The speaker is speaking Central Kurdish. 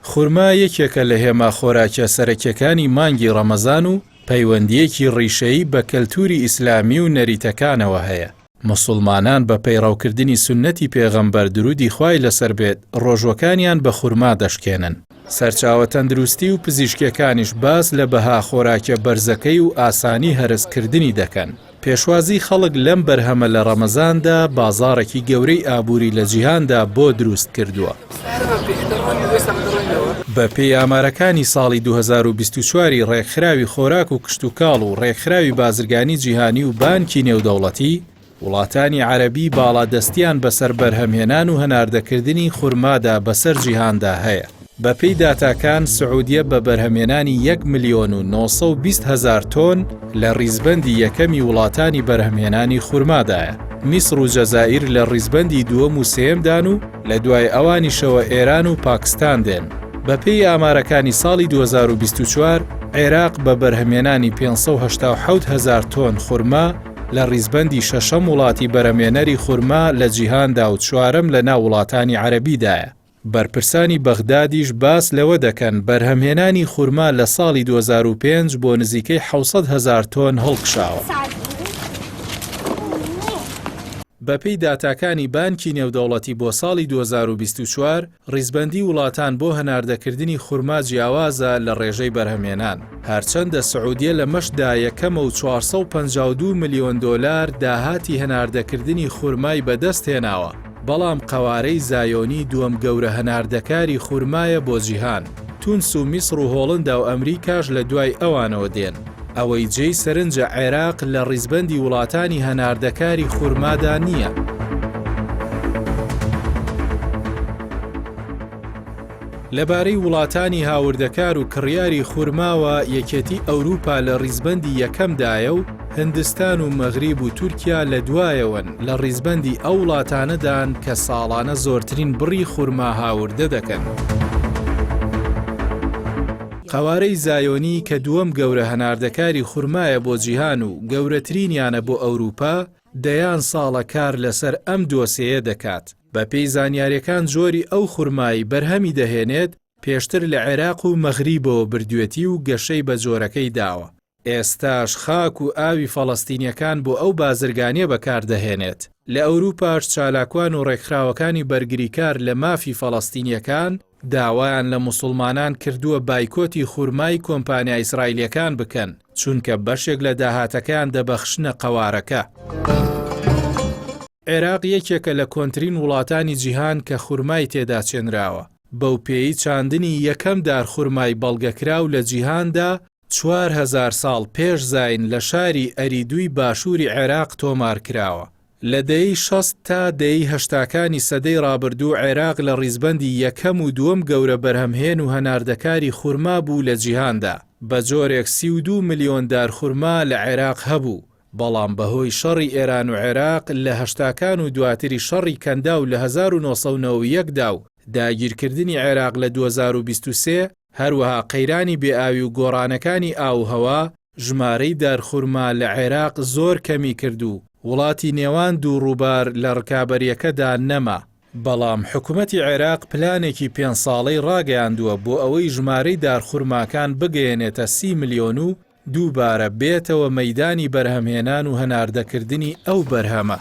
خورما یەکێکە لە هێما خۆراکیە سەرەکیەکانی مانگی ڕەمەزان و پەیوەندییەکی ڕیشەیی بە کەلتوری ئیسلامی و نەریتەکانەوە هەیە. موسڵمانان بە پەیڕەوکردنی سوننەتی پێغەمبەر درودی خوای لەسەر بێت ڕۆژوەکانیان بە خورما دەشکێنن. سەرچاوە تەندروستی و پزیشکیەکانیش باس لە بەها خۆراکیە بەرزەکەی و ئاسانی هەرس کردنی دەکەن. پێشوازی خەڵک لەم بەرهەمە لە ڕەمەزاندا بازاڕێکی گەورەی ئابووری لە جیهاندا بۆ دروست کردووە. بەپێی ئامارەکانی ساڵی 2024 ی ڕێکخراوی خۆراک و کشتوکاڵ و ڕێکخراوی بازرگانی جیهانی و بانکی نێودەوڵەتی، وڵاتانی عەرەبی باڵادەستیان بەسەر بەرهەمهێنان و هەناردەکردنی خورمادا بەسەر جیهاندا هەیە. بەپێی داتاکان سعودیە بە بەرهەمهێنانی یەک ملیۆن و 920 هەزار تۆن لە ڕیزبەندی یەکەمی وڵاتانی بەرهەمهێنانی خورمادایە، میسڕ و جەزائیر لە ڕیزبەندی دووەم و سێیەمدان و لە دوای ئەوانیشەوە ئێران و پاکستان دێن. بەپێی ئامارەکانی ساڵی 2024، عێراق بە بەرهەمهێنانی 587 هەزار تۆن خورما لە ڕیزبەندی شەشەم وڵاتی بەرهەمێنەری خورما لە جیهاندا و چوارەم لە ناو وڵاتانی عەرەبیدایە. بەرپرسانی بەغدادیش باس لەوە دەکەن بەرهەمهێنانی خورما لە ساڵی 2005 بۆ نزیکەی 700 هەزار تۆن هەڵکشاوە. بەپێی داتاکانی بانکی نێودەوڵەتی بۆ ساڵی 2024، ڕیزبەندی وڵاتان بۆ هەناردەکردنی خورما جیاوازە لە ڕێژەی بەرهەمهێنان، هەرچەندە سعودیە لەمەشدا یەکەمە و 452 ملیۆن دۆلار داهاتی هەناردەکردنی خورمای بەدەستهێناوە، بەڵام قەوارەی زایۆنی دووەم گەورە هەناردەکاری خورمایە بۆ جیهان، تونس و میسڕ و هۆڵندا و ئەمریکاش لە دوای ئەوانەوە دێن. ئەوەی جێی سەرنجە عێراق لە ڕیزبەندی وڵاتانی هەناردەکاری خورمادا نییە. لەبارەی وڵاتانی هاوردەکار و کڕیاری خورماوە یەکێتی ئەوروپا لە ڕیزبەندی یەکەمدایە و هندستان و مەغریب و تورکیا لە دوایەوەن لە ڕیزبەندی ئەو وڵاتانەدان کە ساڵانە زۆرترین بڕی خورما هاوردە دەکەن. قەوارەی زایۆنی کە دووەم گەورە هەناردەکاری خورمایە بۆ جیهان و گەورەترینیانە بۆ ئەوروپا، دەیان ساڵە کار لەسەر ئەم دۆسێیە دەکات. بەپێی زانیاریەکان جۆری ئەو خورمای بەرهەمی دەهێنێت پێشتر لە عێراق و مەغریبەوە بردوێتی و گەشەی بە جۆرەکەی داوە. ئێستاش خاک و ئاوی فەڵەستینیەکان بۆ ئەو بازرگانیە بەکاردەهێنێت. لە ئەوروپاش چالاکوان و ڕێکخراوەکانی بەرگریکار لە مافی فەڵەستینیەکان داوایان لە موسڵمانان کردووە بایکۆتی خورمای کۆمپانیا ئیسرائیلیەکان بکەن، چونکە بەشێک لە داهاتەکەیان دەبەخشنە قەوارەکە. عێراق یەکێکە لە کۆنترین وڵاتانی جیهان کە خورمای تێدا چێنراوە، بەوپێیەی چاندنی یەکەم دارخورمای بەڵگەکراو لە جیهاندا 4000 ساڵ پێش زاین لە شاری ئەریدوی باشووری عێراق تۆمارکراوە. لە دەیەی 60 تا دەیەی هەشتاکانی سەدەی ڕابردوو عێراق لە ڕیزبەندی یەکەم و دووەم گەورە بەرهەمهێن و هەناردەکاری خورما بوو لە جیهاندا، بە جۆرێک 32 ملیۆن دارخورما لە عێراق هەبوو، بەڵام بەهۆی شەڕی ئێران و عێراق لە هەشتاکان و دواتری شەڕی کەنداو لە 1991 دا و داگیرکردنی عێراق لە 2023، هەروەها قەیرانی بێ ئاوی و گۆڕانەکانی ئاووهەوا، ژمارەی دارخورما لە عێراق زۆر کەمی کرد و وڵاتی نێوان دوو ڕووبار لە ڕکابەرییەکەدا نەما. بەڵام حکومەتی عێراق پلانێکی پێنج ساڵەی ڕاگەیاندووە بۆ ئەوەی ژمارەی دارخورماکان بگەیەنێتە 30 ملیۆن و دووبارە بێتەوە مەیدانی بەرهەمهێنان و هەناردەکردنی ئەو بەرهەمە.